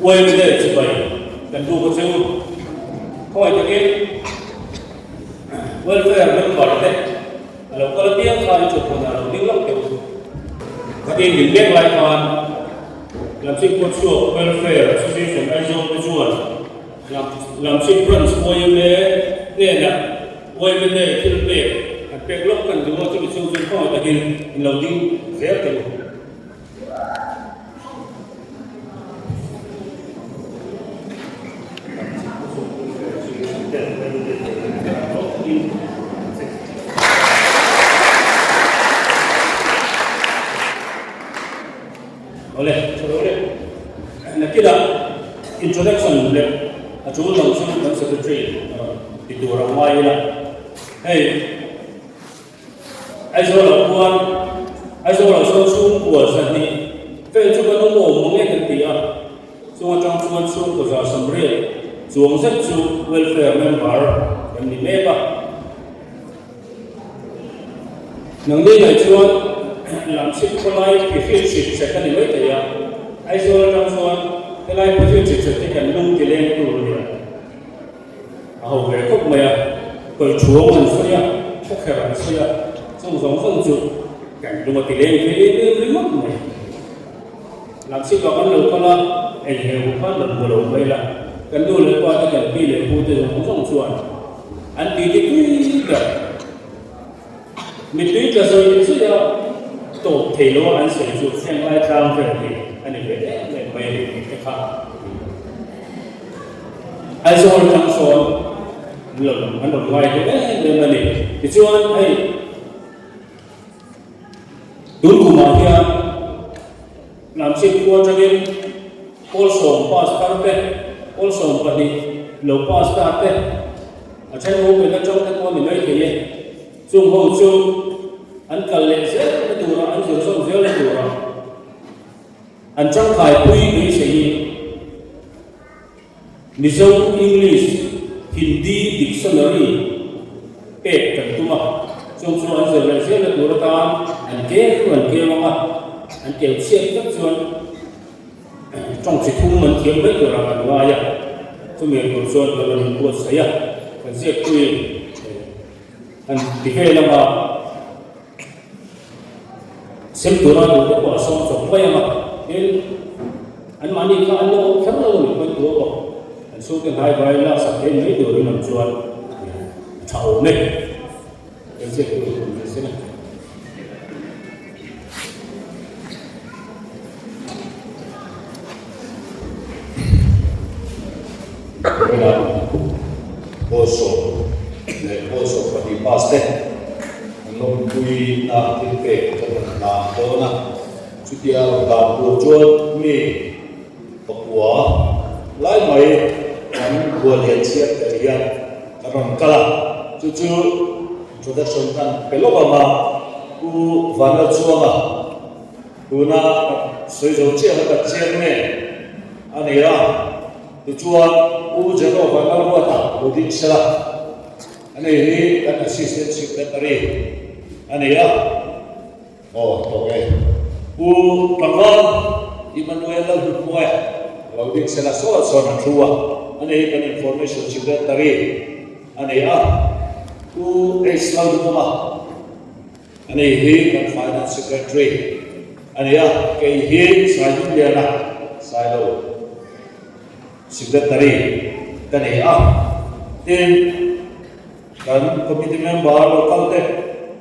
Uaimene chibai kan buk a che u. Khawngaih takin welfare member te a lo kal apiang kha in chawhpawlh ah lo ding lawk teh u. Khatin min mek lai khan Lamchhip Kawtchhuak Welfare Association Aizawl te chuan Lamchhip Branch yma hnenah yma thil pek an pek lawk kan duh a, chumi chhung chuan khawngaih takin in lo ding zel teh u. Awle, tha lo le. Nakila introduction leh a tul lo chu kan secretary a rawn ti tur ang ngai ila. Hei, Aizawl ah khuan Aizawl ah sawn chhungkua zahnih vel chu kan awm awm mang e kan ti a, chung atang chuan chhungkua 180 chuang zet chu welfare member kan ni mek a. Nangni ngaih chuan Lamchhip khawlai phihrit chhit chhet a ni mai thei a, Aizawl atang chuan helai phihrit chhit chhet hi kan lung ti leng tur a ni a, a ho ve khawp mai a, kawlṭhuang an sawi a, khawkher an sawi a, chung zawng zawng chu kan lung a ti leng thei em em ringawt mai. Lamchhip ah kan lo kal a, eng he hu khan rawn hmu lo mai la, kan nu leh pa te kan pi leh pu te zawng zawng chuan an ti ti tui ber. Mittui tla zawi zui a tawp thei lo a an sawi chu heng lai tlang vel hi a ni ve em em mai a ni tih te kha Aizawl atang sawn an lo an rawn ngai duh em em a ni. Tichuan hei tun kumah hian Lamchhip khua atangin pawl sawm pass thar te, pawl 12 lo pass ta te, A then ho pe na tawng te pawh a ni mai thei e. Chung ho chu an kal leh zel na tura, an zir zawm zel na tura an tangkai pui beisei hi Mizo English Hindi Dictionary pek kan tum a. Chung chu an zir leh zel na tur atan an keu an keu ang a, an keu chhiat vek chuan Tawng chi thum an thiam mai tur ang an ngai a, chumi tur chuan kan rawn inbuatsaih a, kan ziakpui han ti vel ang a, sem tura duhte pawh a sawm chawp mai ang a, tin anmahni kha an lo awm kher lo a nih pawn tua bawk an chhungte hnai vai laksak thei mai turin ang chuan a tha awm e. Kan ziakpui tur ni se la. Vawiinah pawl sawm leh pawl 12 pass te an lawmpui na thil pek kan rawn hlan dawn a, chutia rawn dan tur chuan mi pakua lai mai kan khuallian chhiat tel hian kan rawn kal a, chu chu introduction kan pe lawk ang a, Pu Vanlalchuanga. Tuna sawi zo chiah kha ka chiang nge a ni a, tichuan Pu Jenova Lalruata lo ding sela, a nei hi kan Assistant Secretary a ni a, aw tawk e. Pu Tlangval Emmanuel Lalhutmuaia lo ding sela sawn sawn a thu a, a nei hi kan Information Secretary a ni a, Pu H Lalduhawma. A ni hi kan Finance Secretary a ni a, kei hi Saihmingliana Sailo Secretary ka ni a. Tin, kan Committee Member local te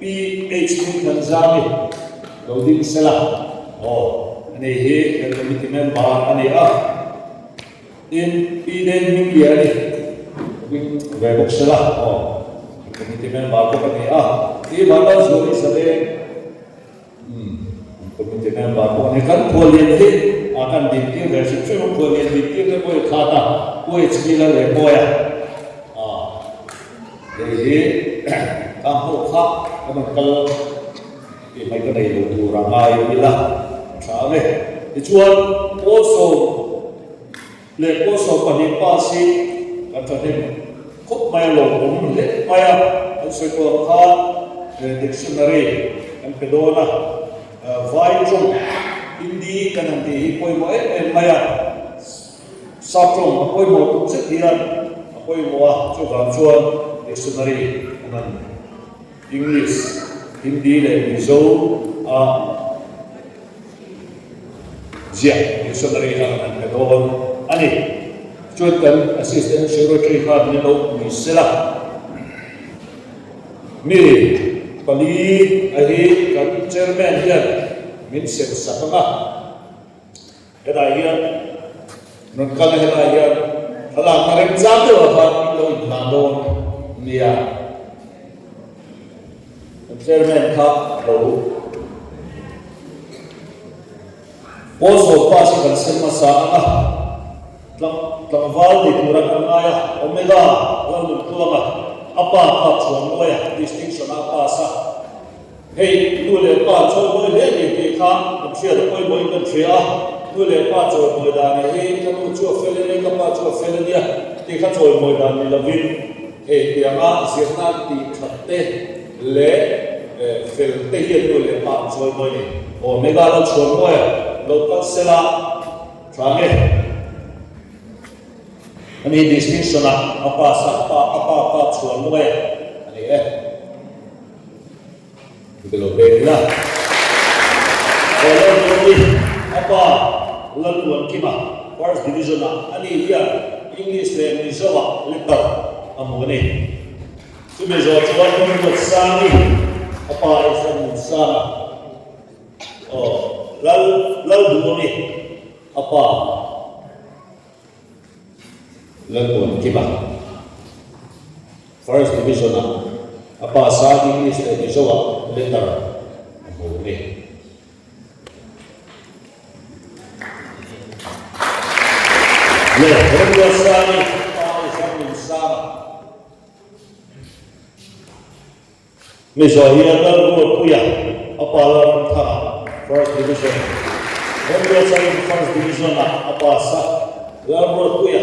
PH Hmingthanzami lo ding sela aw, a ni hi kan Committee Member a ni a. Tin, Pi Deng Hmingliani ding ve bawk sela aw, committee member bawk a ni a. Pi Vanlalzuali Saleng, umm, committee member bawk a ni. Kan khuallian hi a kan dintir ve hrim hrim a, khuallian dintir te pawh i khat a, Pu HB Lalremawia a, hei hi ka hmuh kha kan rawn kal tih mai ka nei lo tur a ngai ila a tha ang e. Tichuan, pawl sawm. Leh pawl 12 pass hi kan thahnem khawp mai a, lawmawm hle mai a, kan sawi tawh ang khan dictionary kan pe dawn a, vai tawng Hindi kan han tih hi pawimawh em em mai a. Sap tawng a pawimawh tuk zet hian a pawimawh a, chuvang chuan dictionary an han English, Hindi leh Mizo a ziah dictionary a han pe dawn a ni. Chuan kan Assistant Secretary khan min lo pui sela. Mi pali a hi kan Chairman hian min sem sak ang a. Hetah hian rawn kal a, helaiah hian thlalakna remchang deuh ah khan in lo inhlan dawn nia. Kan chairman kha lo Pawl pass hi kan sem hmasa ang a, tlangval ni tura kan ngai a, Omega Lalnuntluanga a pa kha Chhuanmawia distinction ah a pass a. Hei, nu leh pa chawimawi hle ni tih kha kan hriat a pawimawhin kan hria a, nu leh pa chawimawi dan ah hi ka nu chu a fel ania, ka pa chu a fel ania tih kha chawimawi dan ni lovin hei tianga zirna an tih that te leh fel te hian nu leh pa an chawimawi ni. Aw, Mega lo chhuan mawi a, lo kal sela tha nge? Ani distinction a, a pa sa pa a pa pa chhuan mawi a ani e. Ka lo pek ila. Aw Lalmuani, a pa Lalmuankima First Division ah ani hian English leh Mizo ah letter a hmu a ni. Chumi zawh chuan Ramruatsangi, a pa Ezra Nunsanga, aw Lal Lalduhawmi, a pa Lalmuankima. First Division ah a pass a, English leh Mizo ah letter a hmu a ni. Leh Remruatsangi pa Zonunsanga Mizo hian Lalruatpuia a pa Lalramthanga First Division Remruatsangi First Division ah a pass a, Lalruatpuia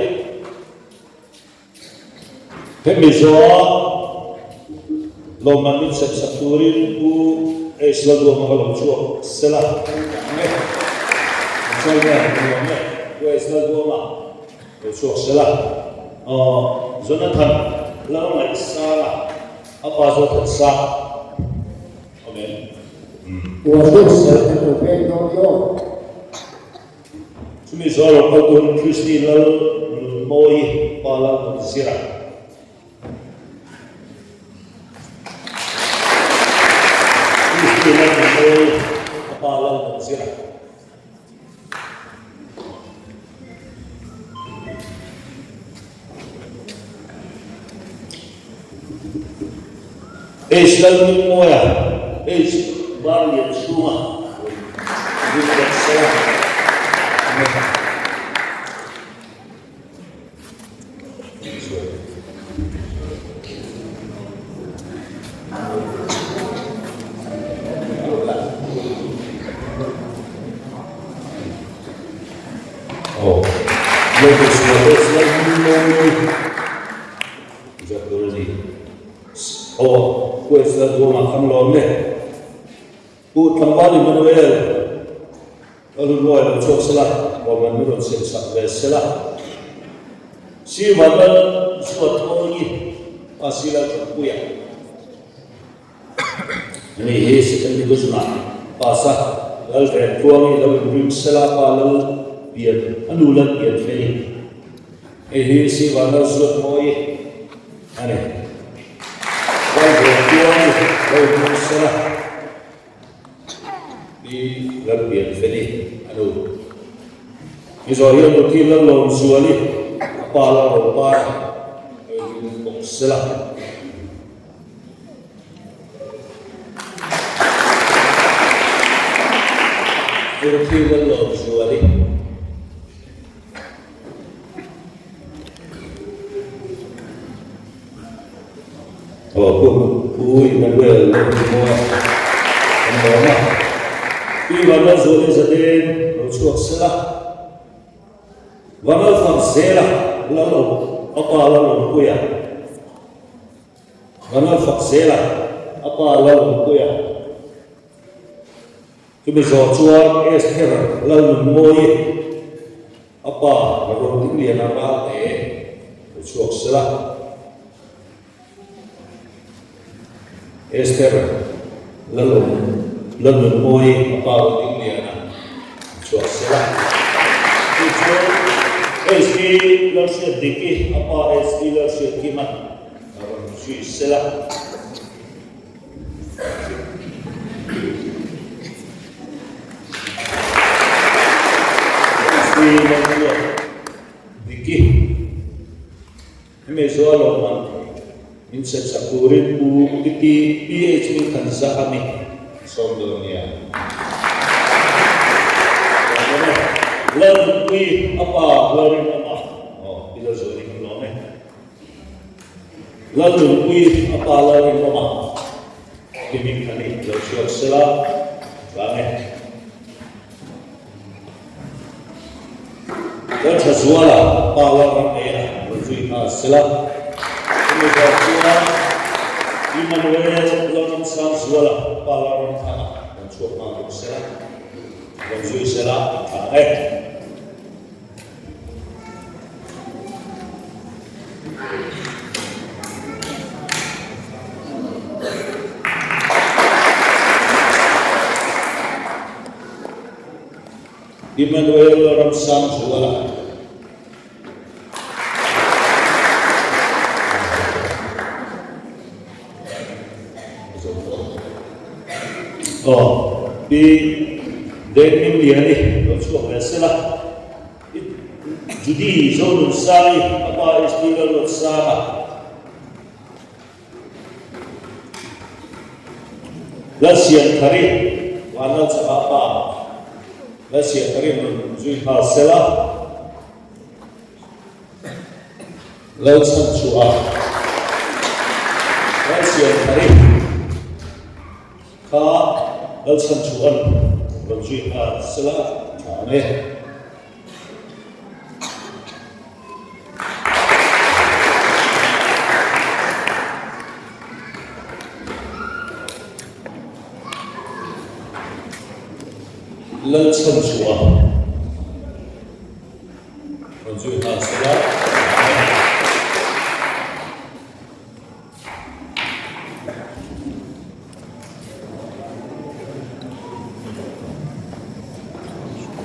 Hemi zawha lawmman min sem sak turin Pu Ace Lalduama ka lo chhuak sela ang e. An sawi nge an nuam e Pu Ace Lalduama lo chhuak sela. Aw Jonathan Lalngaihsanga a pa Zothansanga awm em? Uasu sel kan lo pek dawn i aw. Chumi zual lo kal turin Christy Lal Nunmawii pa Lal Nunzira. Christy Lal Nunmawii a pa Lal Nunzira. H Lalnunmawia, H Barlianchhunga, Rinratsela, Mehta. Aw, Lotus Lotus Lalnunmawii zat tur a ni. Aw, Quest Lalduama kan lawm e. Pu Tlangval Emmanuel Lalhunruai lo chhuak sela, lawmman min rawn siam sak ve sela. Sir Vanlal Zuathawngi pa Sir Lalthanpuia. Ani hi Second Division ah pass a, Lal Ventluangi lo inrim sela pa Lal Pian, a nu Lal Pian Feli. Hei hi Siva Lal Zuatmawi a ni. Lal Ventluangi lo inrim sela pi Lal Pian Feli a nu. Ni zawh hian Ruthi Lal Lawmzuali a pa Lal Ropara lo inrim bawk sela. Ruthi Lallawmzuali. Aw Pu Pu Emmanuel Lalhmuhmuah an lawm a. Pi Vanlalzuali Zadeng lo chhuak sela. Vanlalfakzela Lalawm a pa Lalawmpuia. Vanal fak zel a, a pa Lalnunpuia chumi zawh chuan Esther Lalnunmawii A pa Rodingliana Ralte lo chhuak sela. Esther Lalawm Lalnunmawii a pa Rodingliana lo chhuak sela. Chu chu HD Lalhriat Diki a pa HD Lalhriat Kima rawn zui sela. Diki, hemi zual lo man min sem sak turin Pu Iti PH Hmingthanzahami sawm dawn nia. Lalnunpui a pa Lalrinawma aw pi Lalzuali kan lawm e. Lalnunpui a pa Lalrinawma ti hming kha ni lo chhuak sela vang e. Lalthazuala a pa Lalramngeia lo zui nghal sela. Chumi zawh chuan Immanuel Lalramsangzuala a pa Lalramthanga rawn chhuak nghal bawk sela, rawn zui sela a tha ang e. Emmanuel Ramsangzuala. Aw, Pi Dengmingliani lo chhuak ve sela. Judy Zonunsangi a pa SD Lalruatsanga. Lalsiamthari Vanlalchaka pa Lalsiamthari rawn zui nghal sela. Lalchhanchhuah Lalsiamthari kha Lalchhanchhua'n rawn zui nghal sela tha ang e. Lalchhanchhuah. Rawn zui nghal sela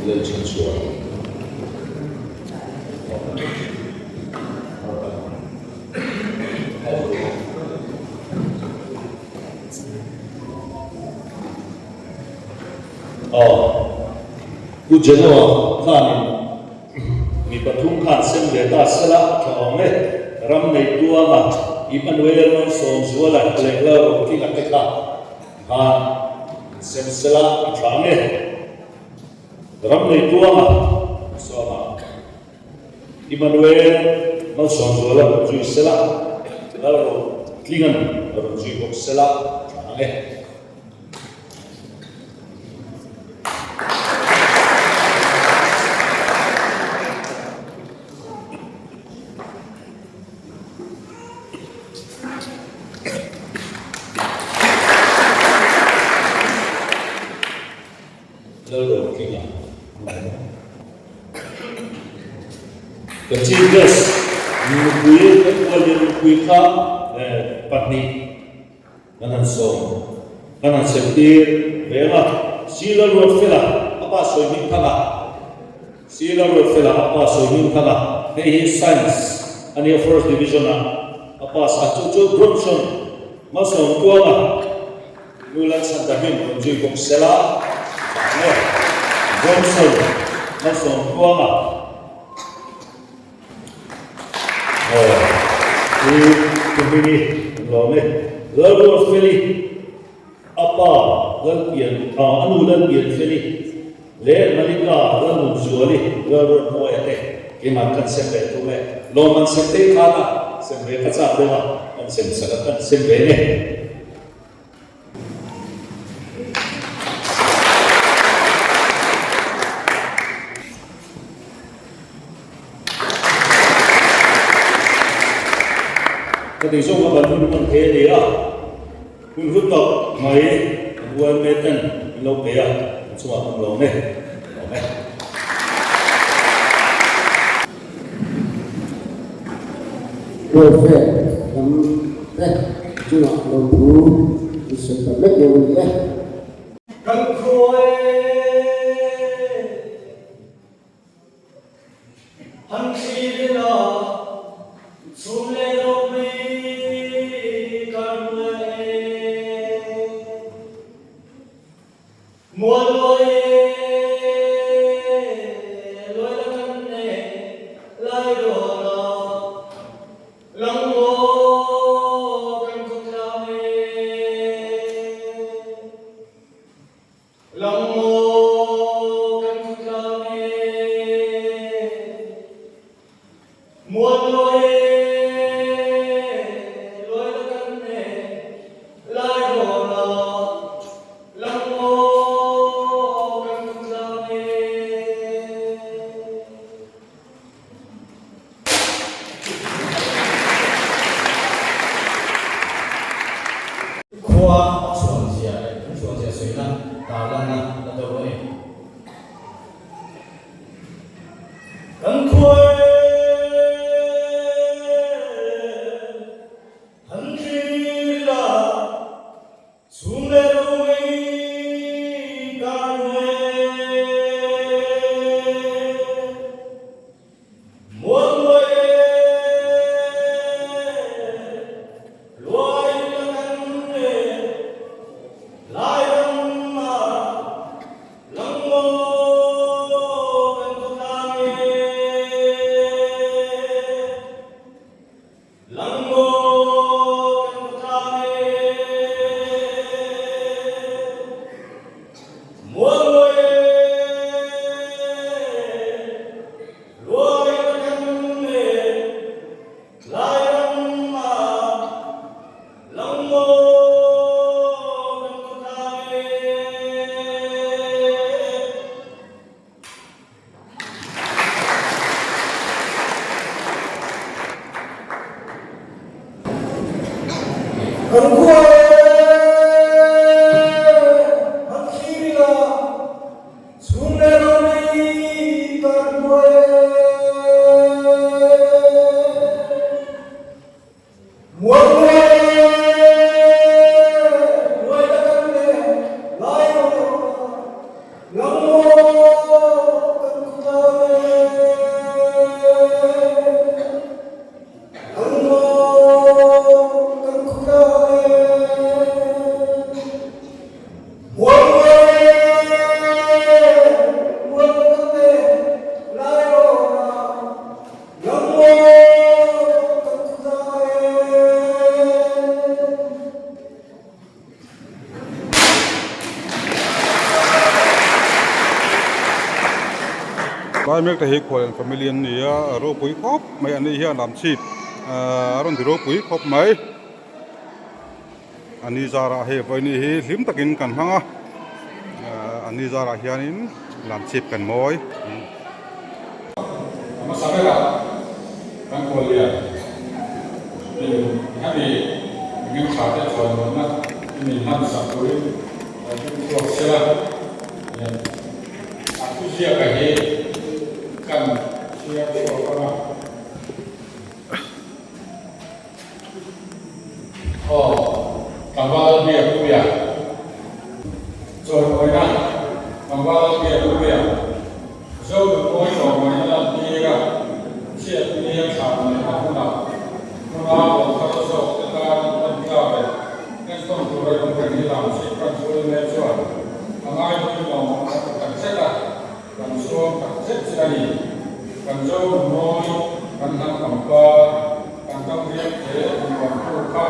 Lalchhanchhuah Aw Pu Genoa khanin Mi pathum khan sem ve ta sela a tha awm e. Ram nei tuanga Immanuel Malsawmzuala leh Lalrokinga te kha khan sem sela a tha ang e. Ram nei tuanga Sawma Immanuel Malsawmzuala rawn zui sela, Lalrotlinga'n rawn zui bawk sela a tha ang e. Lalrokinga Ka Chief Guest nupui kan Khuallian nupui kha pahnih Kan han sawm, kan han semtir reng a, Sila Ruatfela a pa sawi hming thang a, Sila Ruatfela a pa sawi hming thang a, hei hi Science a nia First Division ah a pass a, chu chu Bronson Malsawmkuanga nu Lalchhandahim rawn zui bawk sela nge Bronson Malsawmkuanga. Aw, i Tumini an lawm e. Lalruatfeli, a pa Lalpian, a nu Lalpianfeli leh Malika Lalnunzuali Lalruatmawia te keimah kan sem ve thung e. Lawm an sem thei khan a sem ve ka chak deuh a, kan sem sak a, kan sem ve nge. Ka tih zawng a ban hun hman thei a ni a, hun hlu tak mai kan YMA ten min lo pe a, kan chungah kan lawm e, lawm e. Welfare lam te chungah lawmthu i sawi ta mek dawn a ni e. Kan khawi han thlir ila chhum leh ropui kan hmuh e. Mual luai e, luai la kan ne lai dawn a, lang maw kan khawtlang e, lang maw kan khawtlang e. Mual luai e, luai la kan ne lai dawn a, lang maw kan khawtlang e. Khua a chhuan zia leh kan chhuan zia sawina tarlanna la do a ni. Kan khuai han thlir la chhum leh ro mai kan hmu e. Mual muai e, luai la kan e, lai ram ah lang maw kan khawtlang e, lang maw kan khawtlang e. Mual muai e, Luai la kan e, lai ram ah lang maw kan khawtlang e. Kan khua e, han thlir ila. Chhung leh ro mai kan hmu e. Mual mual e, muai la kan le lai ro lang maw kan khutlang e. Lang maw kan khutlang e. Lai mek te hi khual family an ni a a ropui khawp mai an ni hian lam chhip ahh a rawn ti ropui khawp mai. A ni zarah hei vawiin hi hlim takin kan hmang a a ni zarah hianin lamchhip kan mawi. A hmasa berah kan kawllian in hemi mihring tha te chuan nunna i min hman sak turin kan tum chhuak sela hian a thuziaka hi kan chhiar chhuak ang a. Aw, tlangval Biakpuia. Chawimawina, Tlangval Biakpuia. Zo nunmawi tlawmawina lantir a, chhiat nia thlan lehna hunah hmuna bawlthar zawk te tan en tlak leh entawn tura in reng hi lam chhip kan chhul mek chuan a ngaihtuah lawmawm tak tak zet a. Kan chhuang tak zet zet a ni. Kan zo nunmawi, kan hnam pangpar, kan ram riak te inbuantu kha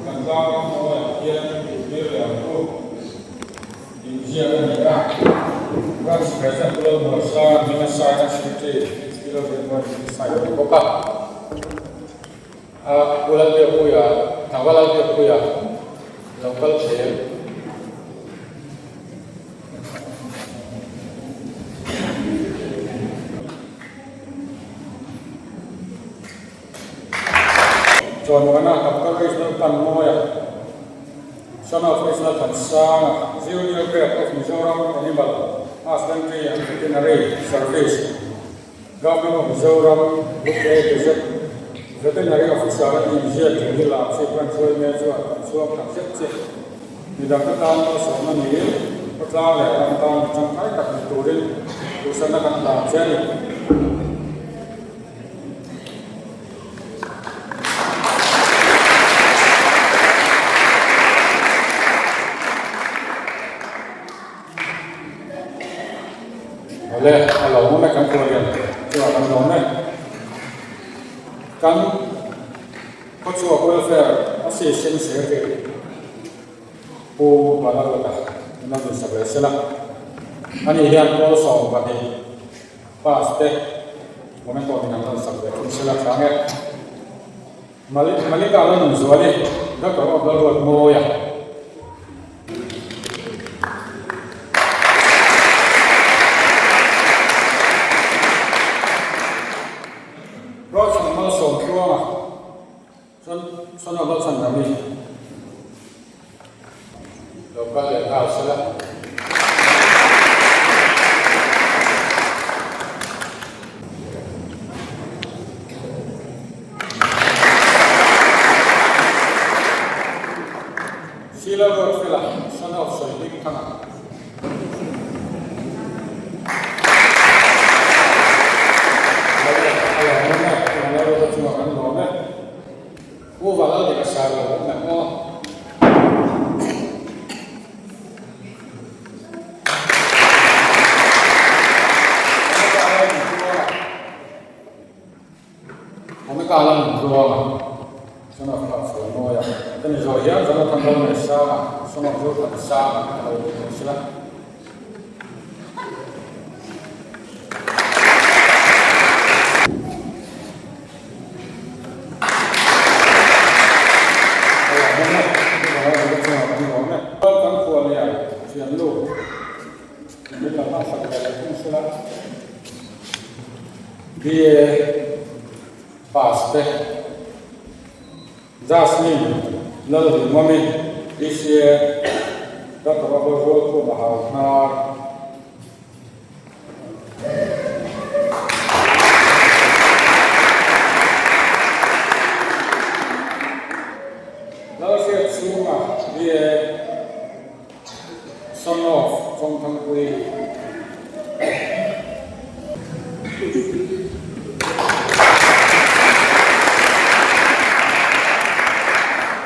kan tlang ram mawiah hian intir leh ang u. Inziak a ni a. Branch President Pu Lalmualsang hminga sign a Secretary HP Lalrinmuan in sign a ni bawk a. A Pu Lalbiakpuia, Tlangval Lalbiakpuia lo kal thei em? Chawnmuana Kapkar Regional Panmawia, Son of Regional Thansanga, Junior Grade of Mizoram Animal Husbandry and Veterinary Service, Government of Mizoram, Group A Gazette, Veterinary Officer a inziak thu hi Lamchhip Branch yma chuan an chhuak tak zet che. Midangte tan malsawmna niin khawtlang leh ram tan mi tangkai tak ni turin duhsakna kan hlan che a ni. Awle, a lo awm e kan khuallian chuan an lo awm e. Kan khawchhuak welfare assistant secretary Pu Balaruata min lo dinsak leh sela. Ani hian pawl 12 pass te memento min an rawn sak ve thung sela tlang e. Malika Lalnunzuali, Doctor of Lalruatmawia. Ruahchhan Malsawmtluanga, Son of Lalchhandami. Lo kal leh nghal sela. Sheila Ruatfela, son of Sawihming Thanga. A lawmawm e, Lalruata chungah kan lawm e. Pu Valaldika Salo awm em aw? Omega la nun tluang a, Son of Love sual mawi a, hemi zawh hian Jonathan Lalngaihsanga, Son of Zothansanga a lo lut thei sela. Jasmine Lalhlimawmi, DCA, Doctor Robert Rualkhuma Hauhnar. Lalhriat chhunga BA Son of Chawngthangpui.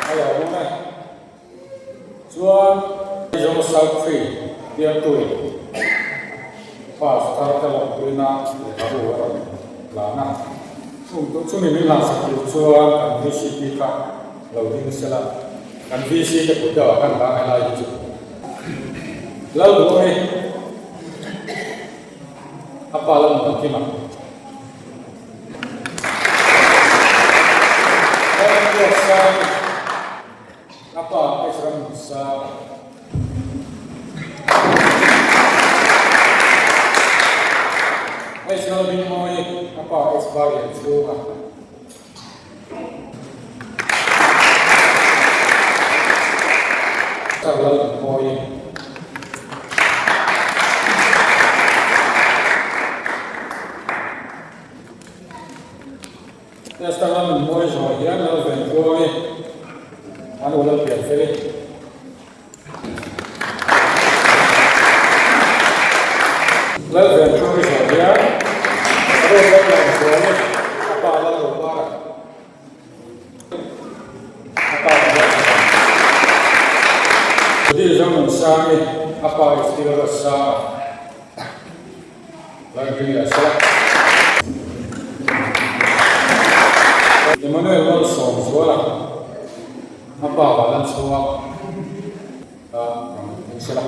A lo awm e. Chuan Aizawl South Tree bialtu pass thar te lawmpuina lehkhabu a rawn lan a, chumi min lansak tur chuan kan VCP kha lo ding sela, kan VC te kut deuhah khan dah helai hi chu Lalduhawmi a pa la nung kim ang. Lalduhawmi A pa Ezra Musa. Ezra Lalhmingmawii, a pa Ezra Lianchhunga. Ezra Lalhmingmawii. Test anga min mawi zawh hian lal ven tluang i an u lal pian fel i. Lal ven tluang i zawh hian a rawt lal pian tluang i a pa lal lo par a. A pa lal lo par. Judy Zonunsang i a pa i Steel Ruatsanga. Emmanuel Malsawmzuala a pa van a chhuak a rawn tih sela.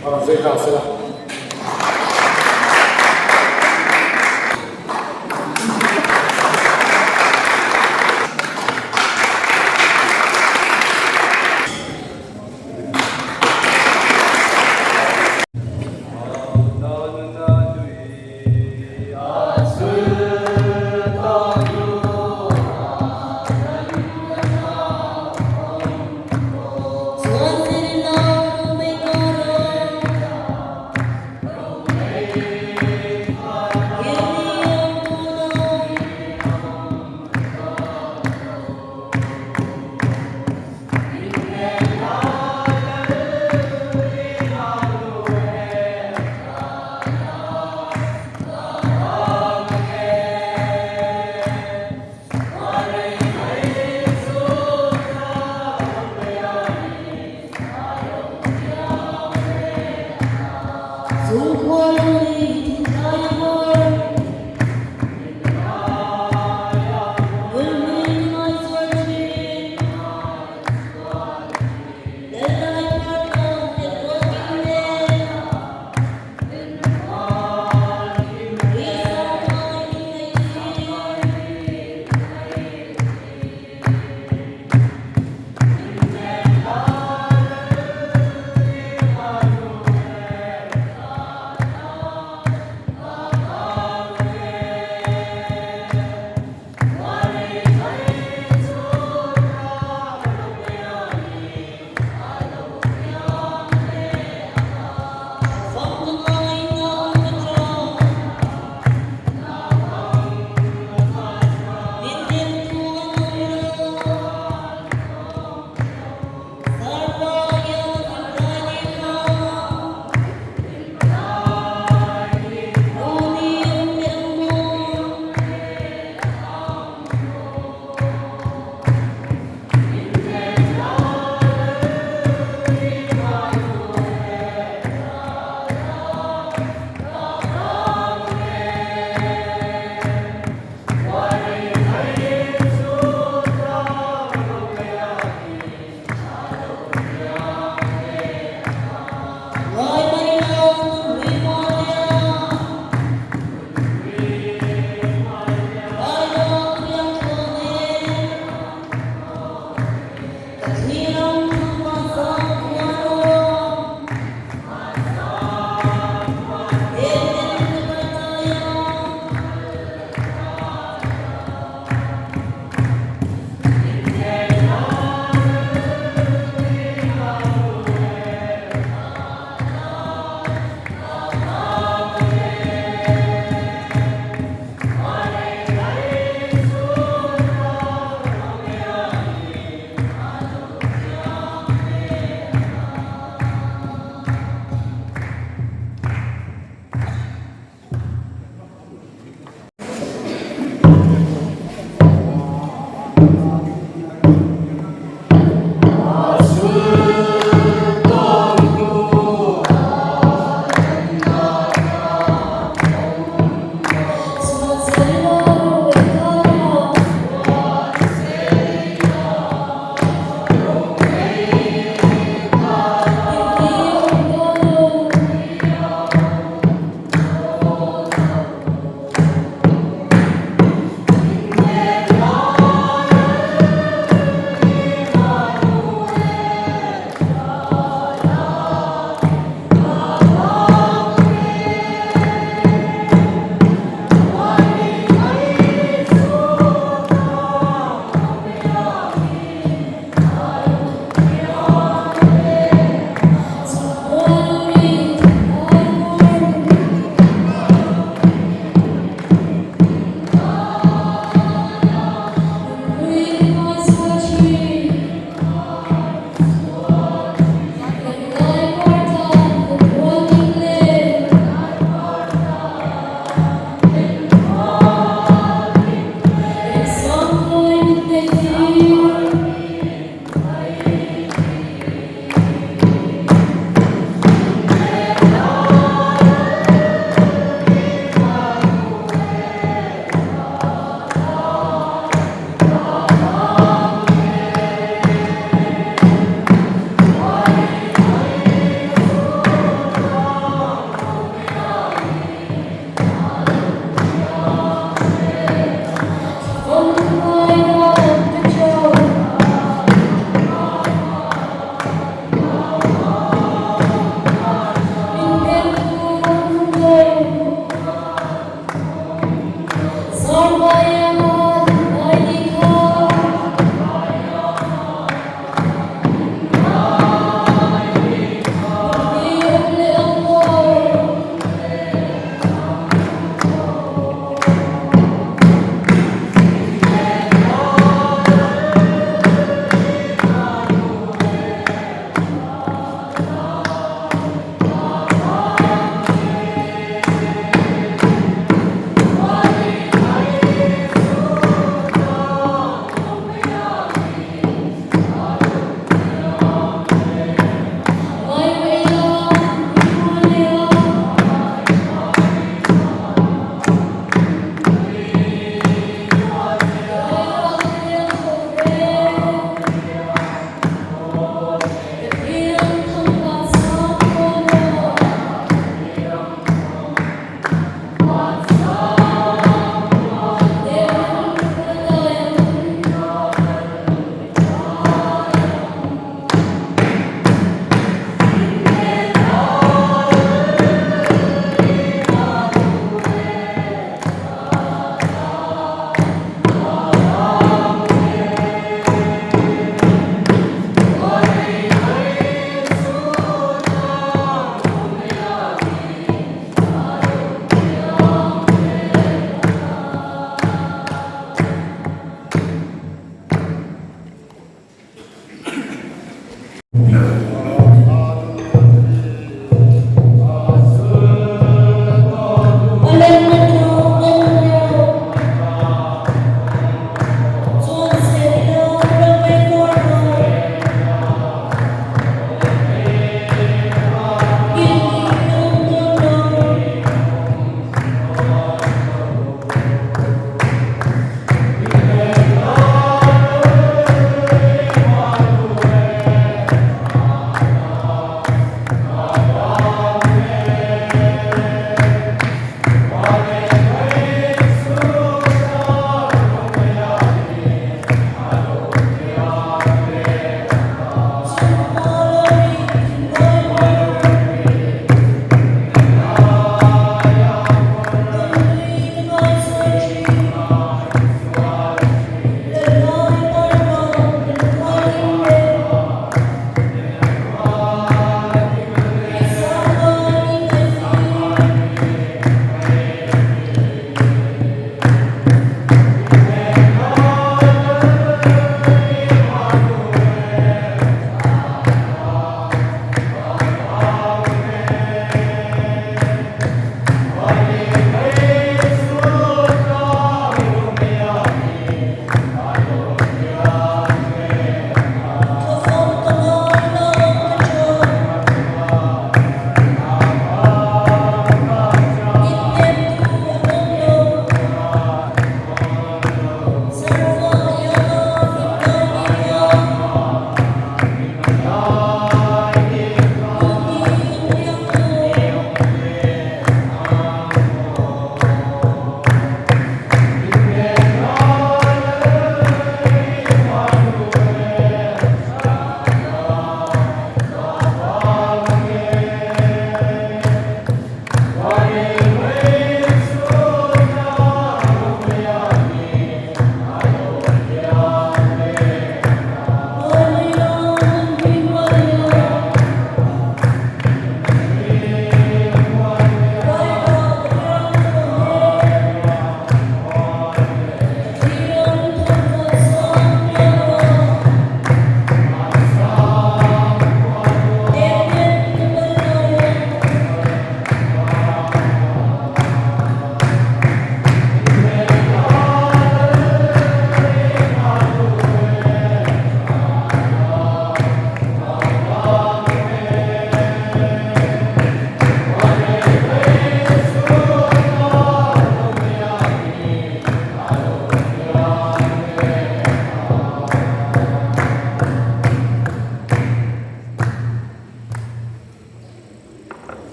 A rawn zui nghal sela.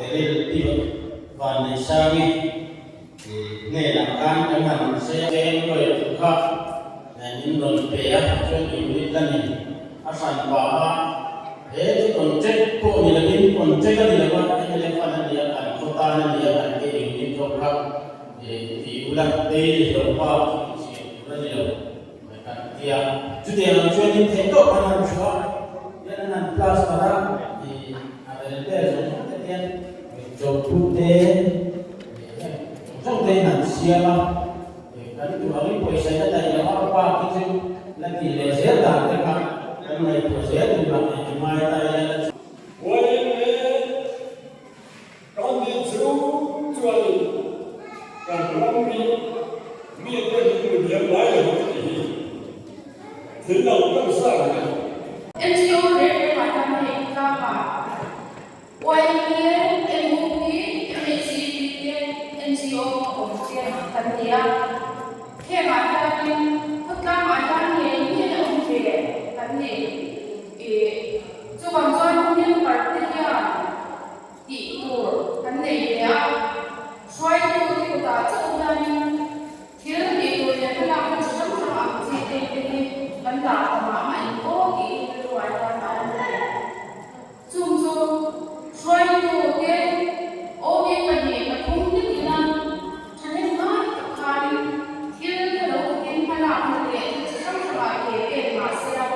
Daryl Pi Vanneihsangi hnenah khan kan han sawi a. Cheng nuai thu kha min rawn pe a, chuan unit lamin a hran pah a, he chu contract pawh ni lovin contract a ni lo a, MLA fund a ni a, kan khaw tan a ni a, kan ke unit zawk kha ti ula daily hlawh bak chu insiam tur a ni lo. Kan ti a, chutiang ang chuanin theih tawp an han chhuah hian an han plaster a, ih a rel vel zawng zawng te hian chawlhput te ih heng zawng zawng te in han siam a, ih kan duh angin pawisa in a daih loh a, a bak hi chu la tih leh zel dan te kha kan ngaihtuah zel tur ang eng ngai ta ila la chu. YMA Kan din chu chuanin kan ram hi mite hi hmu diam ngai lo ang tih hi thil lo deuh sa ang a ni. NGO reng reng ah hian hei tlangah YMA, MUP, MHCP te NGO awm te kan ni a. Hengah hianin khawtlangah hian ngei ngei a awm ve kan ni. Ih chuvang chuan member te hian tih tur kan nei ve a, hruaitu te kutah chauh hianin thil tih tur leh hmalakna chi hrang hrang ang chi te te hi kan dah ta mah mah in aw tiin rilru ah hian a awm a ni. Chung chu hruaitu te OB 2, 3 nitina thahnem ngai tak khanin thil te lo thawkin hmalakna leh thil chi hrang hrangah ke pen mah se a,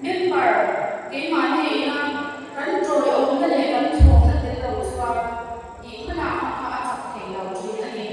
Member, keimahni ina kan ṭawiawmna leh kan thawmna tel lo chuan tih hmalakna kha a chak thei lo ṭhin a ni.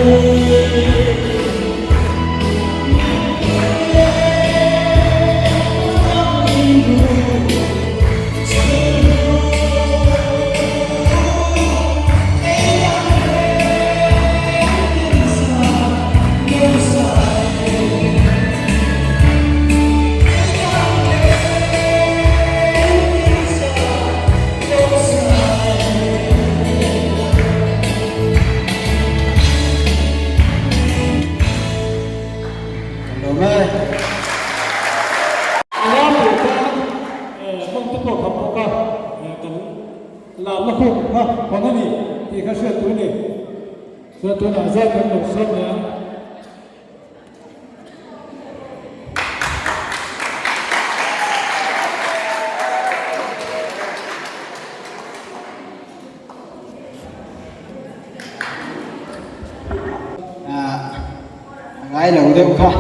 A ngai lo deuh kha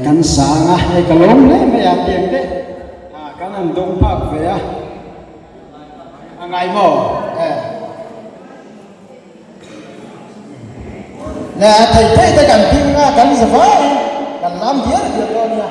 kan sang a hei ka lawm hle mai a tiang te kan han dawng phak ve a a ngai maw e le a thei thei te kan ping a kan za vai kan lam diar diar dawn nia.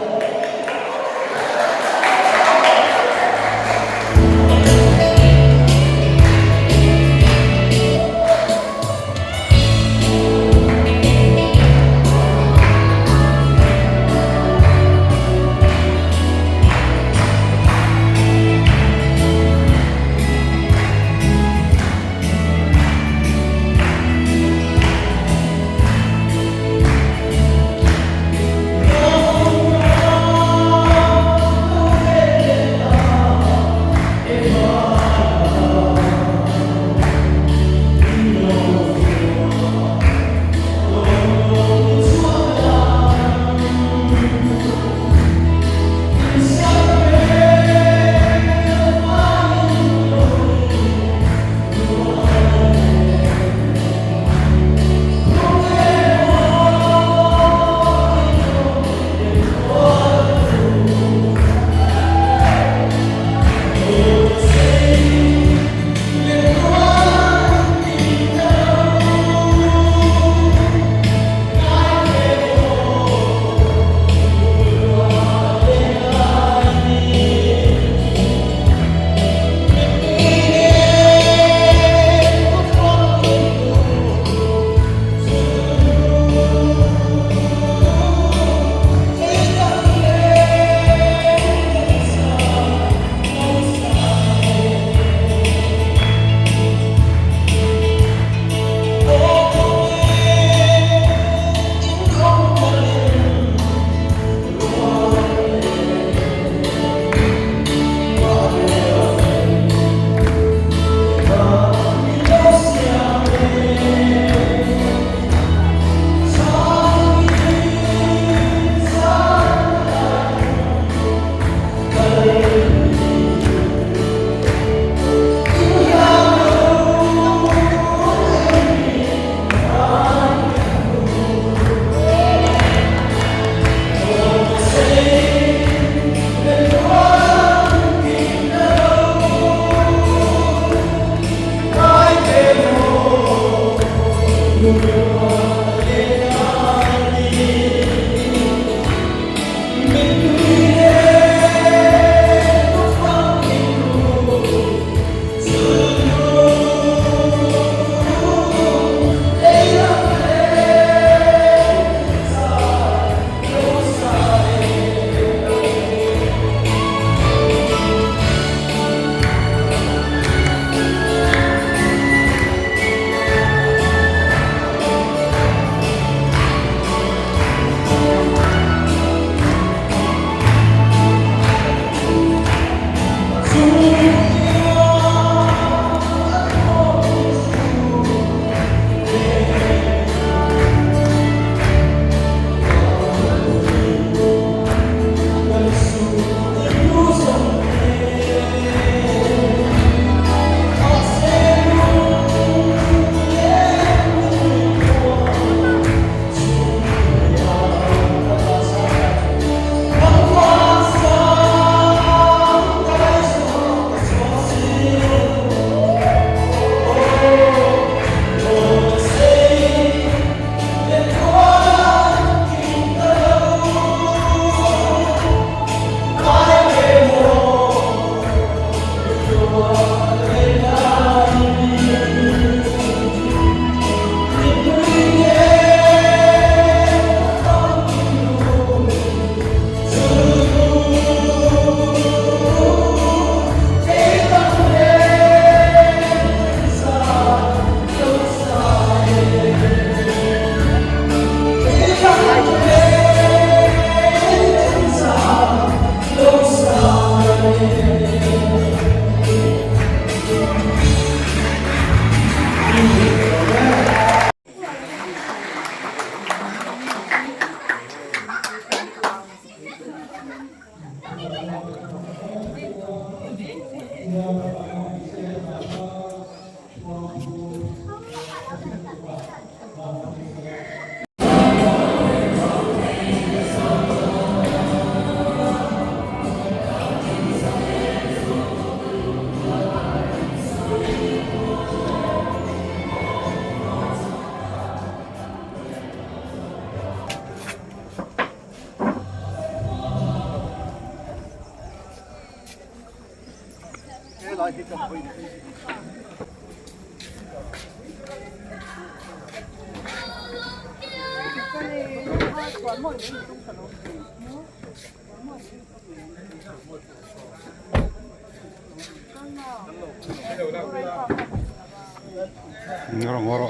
Ngoro ngoro.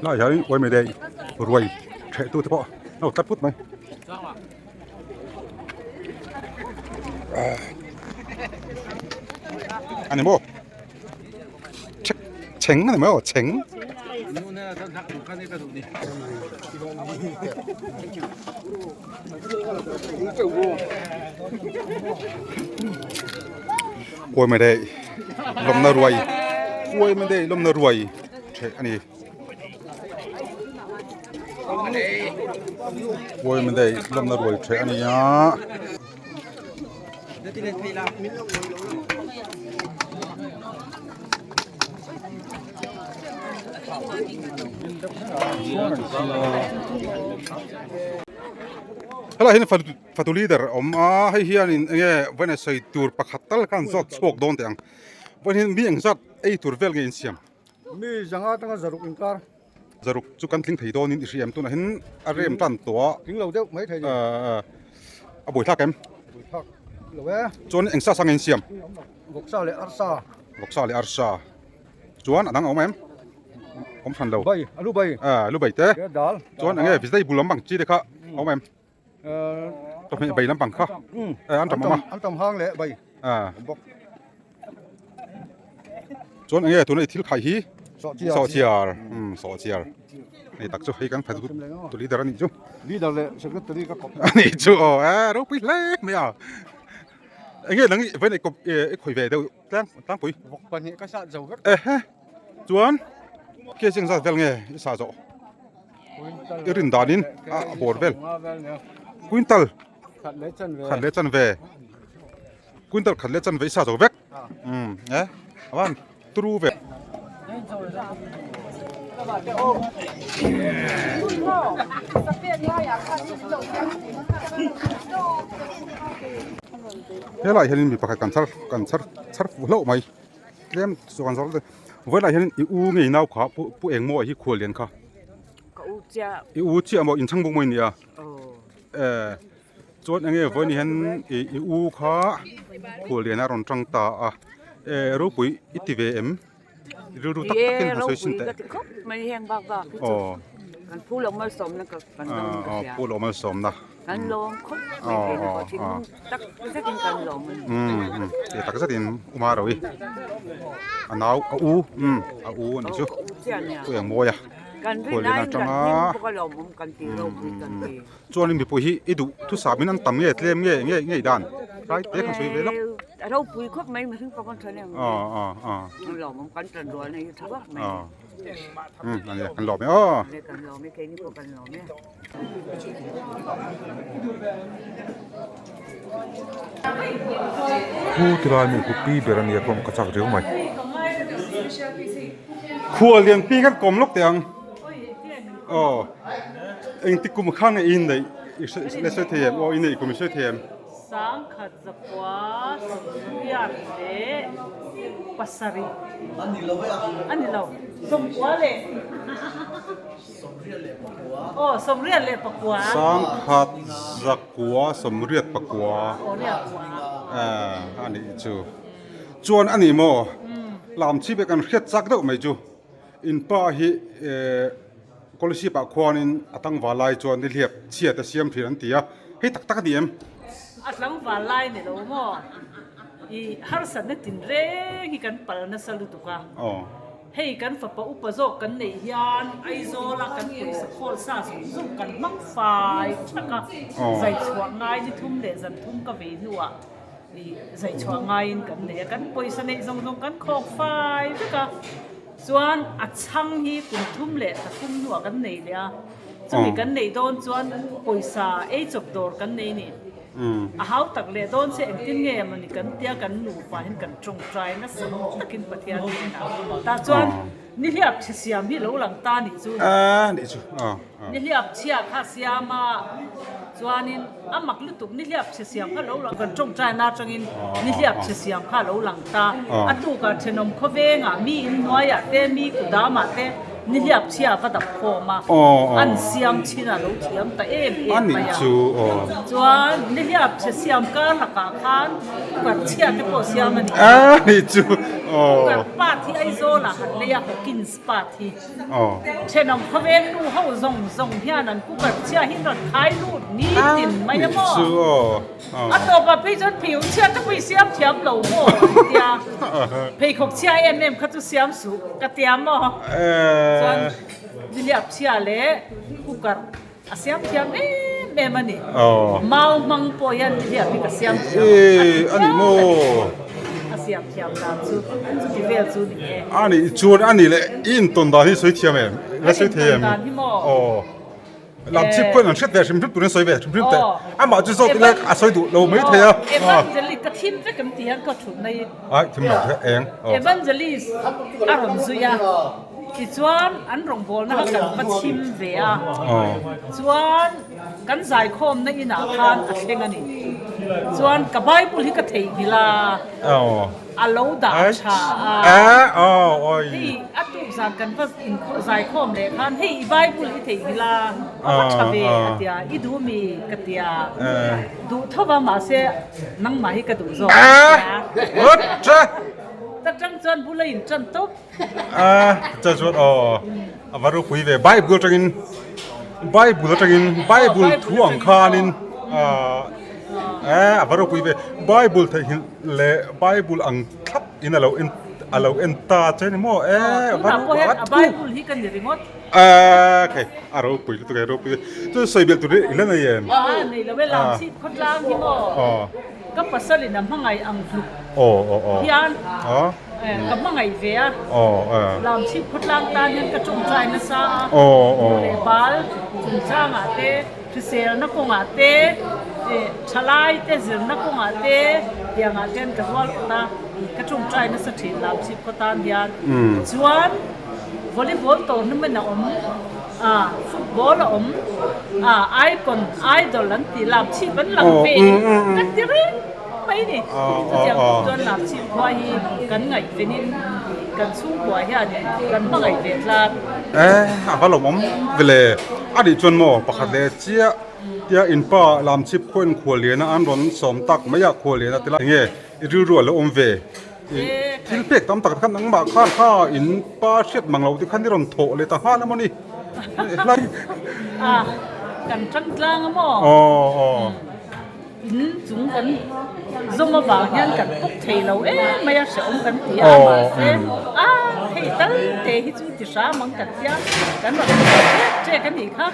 Lai hian uaime dei ruai theh tu te pawh a lo tlat put mai. A ni maw chheng a ni mai aw chheng. Uaime dei lawmna ruai uaime dei lawmna ruai theh a ni. Uaime dei lawmna ruai theh a ni a. Helai hian fatu leader a awm a hei hianin eng nge vawiin sawi tur pakhat tal khan zawt chhuak dawn teh ang vawiin hian mi engzat ei tur vel nge insiam. Mi zanga atanga zaruk inkar. Zaruk chu kan tling thei dawnin i hria em tunah hian a rem tan tawh a. Tling lo deuh mai thei ni. A buaithlak em? Buaithlak lo e. Chuan eng sa sa nge insiam? Vawksa leh arsa. Vawksa leh arsa. Chuan a dang a awm em? Awm hran lo. Bai, alu bai. Alu bai te. Dal. Chuan eng nge vegetable lampang chi te kha a awm em? Chawhmeh bai lampang kha an tam awm a. An tam hang leh bai. Bawk. Chuan eng nge tuna i thil khai hi? Sawhchiar. Sawhchiar. Hei tak chu hei kan phat tu leader a nih chu. Leader leh secretary ka kawp. A nih chu aw e ropui hle mai a. Eng nge nang i vawiin i kawp i khawi ve deuh tlang tlangpui. Vawk pahnih ka sah zo vek. Ehe chuan kg engzat vel nge i sah zawh? I rin danin a bawr vel. Quintal khat leh chanve. Khat leh chanve. Quintal khat leh chanve i sa zo vek. Um e avan turu ve. Helai hianin mi pakhat kan chhar kan chhar chhar fuh hlauh mai. Tlem chu kan zawrh vawilah hian i u ngei nau kha pu pu eng maw hi khual lian kha ka u chiah i u chiah maw inchhang bawk maw i nia eh chuan eng nge vawiin hian i i u kha khual lian a rawn tang ta a eh ropui i ti ve em rilru tak takin han sawi sin teh khawp mai heng bak bak hi chu kan phu lo malsawmna ka kan dawng ka hria phu lo malsawmna Kan lawm khawp mai thei na pawh thinlung tak zetin kan lawm a ni. Umm tih tak zetin uma ro i a nau a u umm a u a nih chu chu eng mawi a Kan rin aiin kan hming bawk a lawmawm kan ti ropui kan ti. Chuanin mipui hi i duh thusam in an tam nge tlem nge nge nge i dan tlai te kan sawi ve lawk. A ropui khawp mai mihring pawh kan tha nem a lawmawm kan tan rual na hi tha vak mai. Umm a nia kan lawm e aw. Kan lawm e keini pawh kan lawm e. Khu tilai mi khu pi ber a nia kawm ka chak riau mai. Khual lian pi khan kawm lawk teh ang. Aw engtik kum khan nge i inneih i hre sawi thei em aw i neih kum i sawi thei em. Sangkhat zakua sawmriat leh pasarih a ni lo a ni lo sawmkua leh sawmriat leh pakua aw sawmriat leh pakua Sangkhat zakua sawmriat pakua a nih chu chuan a ni maw lam chhip e kan hriat chak deuh mai chu in pa hi eh. Scholarship ah khuanin a tlangval lai chuan nihliap chhiat a siam thin an ti a, hei tak tak a ni em? A tlangval lai ni lo maw? I harsatna tin reng hi kan pal nasa lutuk a. Hei kan fapa upa zawk kan neih hian Aizawl a kan pawisa khawl sa zawng zawng kan hmang fai thak a, zai chhuah ngai ni thum leh zan thum ka vei hnuah i zai chhuah ngaiin kan nei a, kan pawisa neih zawng zawng kan khawk fai vek a. Chuan a chhang hi kum thum leh pathum hnuah kan nei leh a, chumi kan neih dawn chuan pawisa ei chawp dawr kan nei ni. A hau tak leh dawn che engtin nge mawni kan tia kan nupa hian kan tawngtai nasa takin Pathian hnenah. Tah chuan nihliap chhe siam hi lo lang ta nih chu. Nihliap chhia kha siam a, chuanin a mak lutuk nihliap chhe siam kha lo lang kan tawngtaina atangin nihliap chhe siam kha lo lang ta. A tukah thenawm khawvengah mi inhnuaiah te mi kudamah te nihliap chhia va dap khawm a, an siam chin a lo thiam ta em em mai a. Chuan nihliap chhe siam kar lakah khan cooker chhia te pawh siam a ni. Cooker part hi Aizawlah han lei a, Hawkins part hi. Thenawm khawvel nu ho zawng zawng hian an cooker chhia hi rawn khai lut nitin mai a maw? A tawpah phei chuan pheikhawk chhia te pawh i siam thiam lo maw an tia. Pheikhawk chhia em em kha chu siam suh ka tia maw? Chuan nihliap chhia leh cooker a siam thiam em em a ni. Mau hmang pawh hian nihliap hi ka siam thiam a ti hial a ni. A siam thiam dan chu chuti vel chu ni e. A nih chuan a nih leh i intawn dan hi sawi thiam em? La sawi thei em? Ka intawn dan hi maw? Aw. Lam chip pawhin an hriat ve hrim hrim turin sawi ve hrim hrim teh. Amah chu zawk ila a sawi duh lo mai thei a. Evangelist ka thim vek em ti hian ka thutna hi. Ai thim lo the eng. Evangelist a rawn zui a. Tichuan an rawngbawlna kha kan va chhim ve a, chuan kan zaikhawmna inah khan a thleng a ni. Chuan ka Bible hi ka theihnghilh a, a lo dah tha a. Hei a tuk zan kan va zaikhawm leh khan hei i Bible i theihnghilh a, a va tha ve a tia, i duh mi ka tia, duh tho va mahse nangmah hi ka duh zawk a tia. Ta tang chuan bula in tan tawp. A chuan aw a va ropui ve bible atangin bible atangin bible thu ang khanin a va ropui ve bible theihnghilh leh bible ang thlap in a lo en a lo en ta che ni maw e a va ropui a bible hi ka ni ringawt a okay a ropui lutuk e ropui chu sawi belh tur i la nei em a nei lo e lam chhip khawtlang hi maw ka pasal in a hmangaih ang hluk hian Ka hmangaih ve a, Lamchhip khawtlang tan hian ka tawngtai nasa a, nu leh bal chungchangah te, hriselna kawngah te, thalai te zirna kawngah te tiangah te hian ka rual awt a, ka tawngtai nasa thin Lamchhip khaw tan hian. Chuan volleyball tournament a awm, football a awm, icon, idol an tih Lamchhip an lang ve ka ti reng. mai ni. Chutiang bawk chuan Lamchhip khua hi kan ngaihvenin kan chhungkua hianin kan hmangaih ve tlat. E, a va lawmawm vele. A nih chuan maw pakhat leh chiah tia in pa Lamchhip khua in khualliana an rawn sawm tak mai a, khualliana te lai enge i rilru a lo awm ve. Thil pek tam tak te khan nangmah khan kha in pa hriat mang lo te khan i rawn thawh leh ta nghal emaw ni. A, kan tang tlang a maw? Aw, aw. In chung kan zawm avang hian kan pawk thei lo em mai a, hrehawm kan ti a, mahse a hei tal te hi chu ti hram ang kan tia, kan rawn ti tawh ṭek ṭek a nih kha.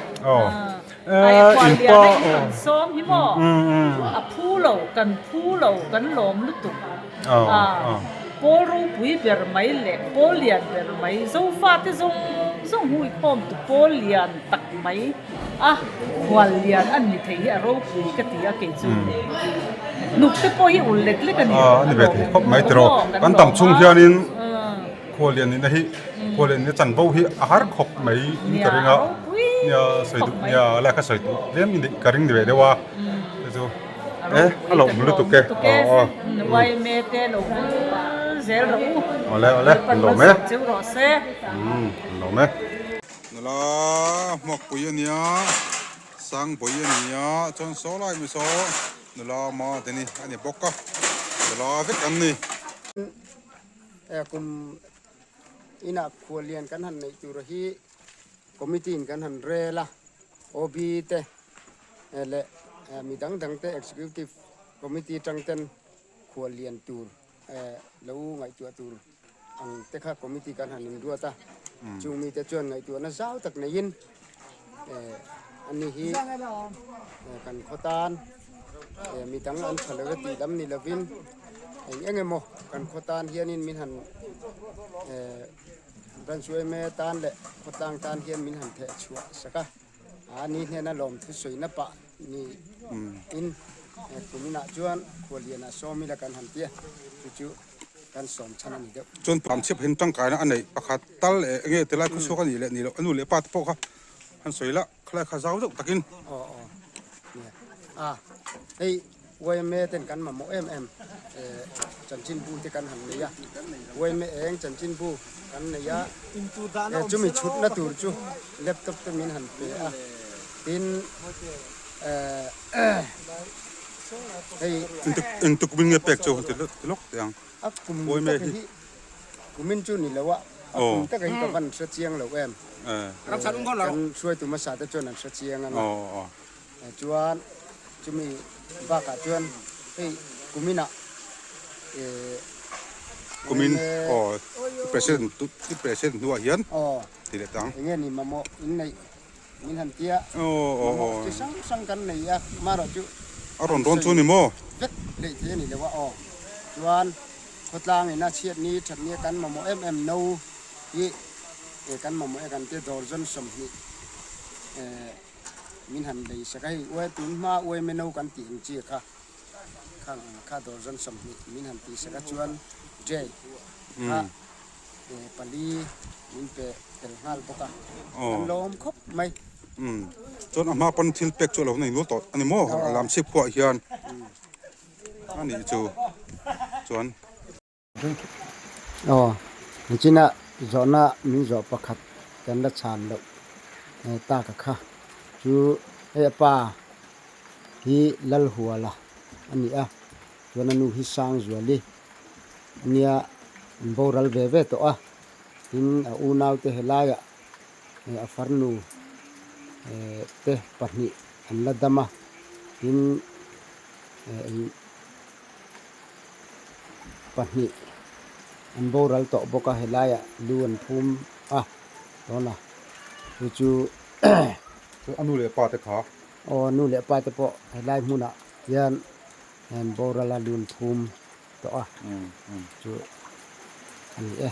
Ai khual lian a in rawn sawm hi maw, a phu lo, kan phu lo, kan lawm lutuk a. Pawl ropui ber mai leh pawl lian ber mai, Zofate zawng zawng huikhawmtu pawl lian tak mai a khual lian an ni thei hi a ropui ka ti a kei chu. Hnuk te pawh hi ul lek lek a ni. A ni ve thei khawp mai tiraw. Kan tam chhung hianin khual lian nihna hi khual lian nihna chanvo hi a har khawp mai in ka ring a. Nia sawi duh nia lai kha sawi duh tlem in ka ring ni ve deuh a. Chu chu. E a lo lutuk e aw aw. Yma te lo vul zel rawh u. Awle awle an lawm e. Umm an lawm e. Nula hmuakpui a nia, Sangbawi a nia, chuan saw lai mai saw nula ma te ni a ni bawk a, nula vek an ni. Kum inah khuallian kan han neih tur hi Committee in kan han rel a, OB te leh mi dang dang te Executive Committee atang ten khual lian tur lo ngaihtuah tur ang te kha Committee kan han inruat a, chung mite chuan ngaihtuahna zau tak neiin ani hi kan khaw tan mi dang an tha lo e tih lam ni lovin eng eng emaw kan khaw tan hianin min han Branch yma tan leh khawtlang tan hian min han theh chhuah sak a, a ni hnena lawmthu sawina pah ni in kuminah chuan khuallianah sawmila kan han ti a, chu chu kan sawm chhan a ni deuh. Chuan pamchhip hian tangkaina a neih pakhat tal leh enge tilai khawchhuak a nih leh nih loh a nu leh pa te pawh kha han sawi la, khalai kha zau deuh takin. Aw aw nia a hei yma ten kan mamawh em em chanchinbu te kan han nei a, yma eng chanchinbu kan nei a, chumi chhutna tur chu laptop te min han pe a, tin hei. Engtuk min nge pek chu han ti lawk teh ang. A kum tak hi kumin chu ni lo a, a kum tak hi ka van hre chiang lo em. Kan hruaitu hmasa te chuan an hre chiang ang a. Chuan chumi bakah chuan hei kuminah eh Kumin aw i president i president hnuah hian ti leh tang. Enge ni mamawh in neih min han tia mamawh chi hrang hrang kan nei a marawh chu a rawn rawn chu ni maw? Vek leh thei a ni lo a aw. Chuan khawtlang ina chhiat ni that ni kan mamawh em em no hi kan mamawh e kan tia dawr zawn 20 eh Min han lei sak a hei uai tun hma uai meno kan tih ang chi kha khang ang kha dawr zawn 20 min han tih sak a chuan Jay kha pali min pe tel nghal bawk a kan lawm khawp mai. Umm chuan a hma pawn thil pek chu a lo nei nual tawh a ni maw a lam chhip khuah hian a nih chu chuan. Aw, nichina zawhna min zawh pakhat kan la chhan loh tak a kha chu hei a pa hi Lalhuala a ni a, chuan a nu hi Sangzuali a nia, an boral ve ve tawh a, tin a unaute helaiah a farnu te pahnih an la dam a, tin pahnih an boral tawh bawk a helaiah lu an phum a tawna chu chu a nu leh pa te kha aw a nu leh pa te pawh helai hmunah hian an boral a lu an phum tawh a chu a ni e.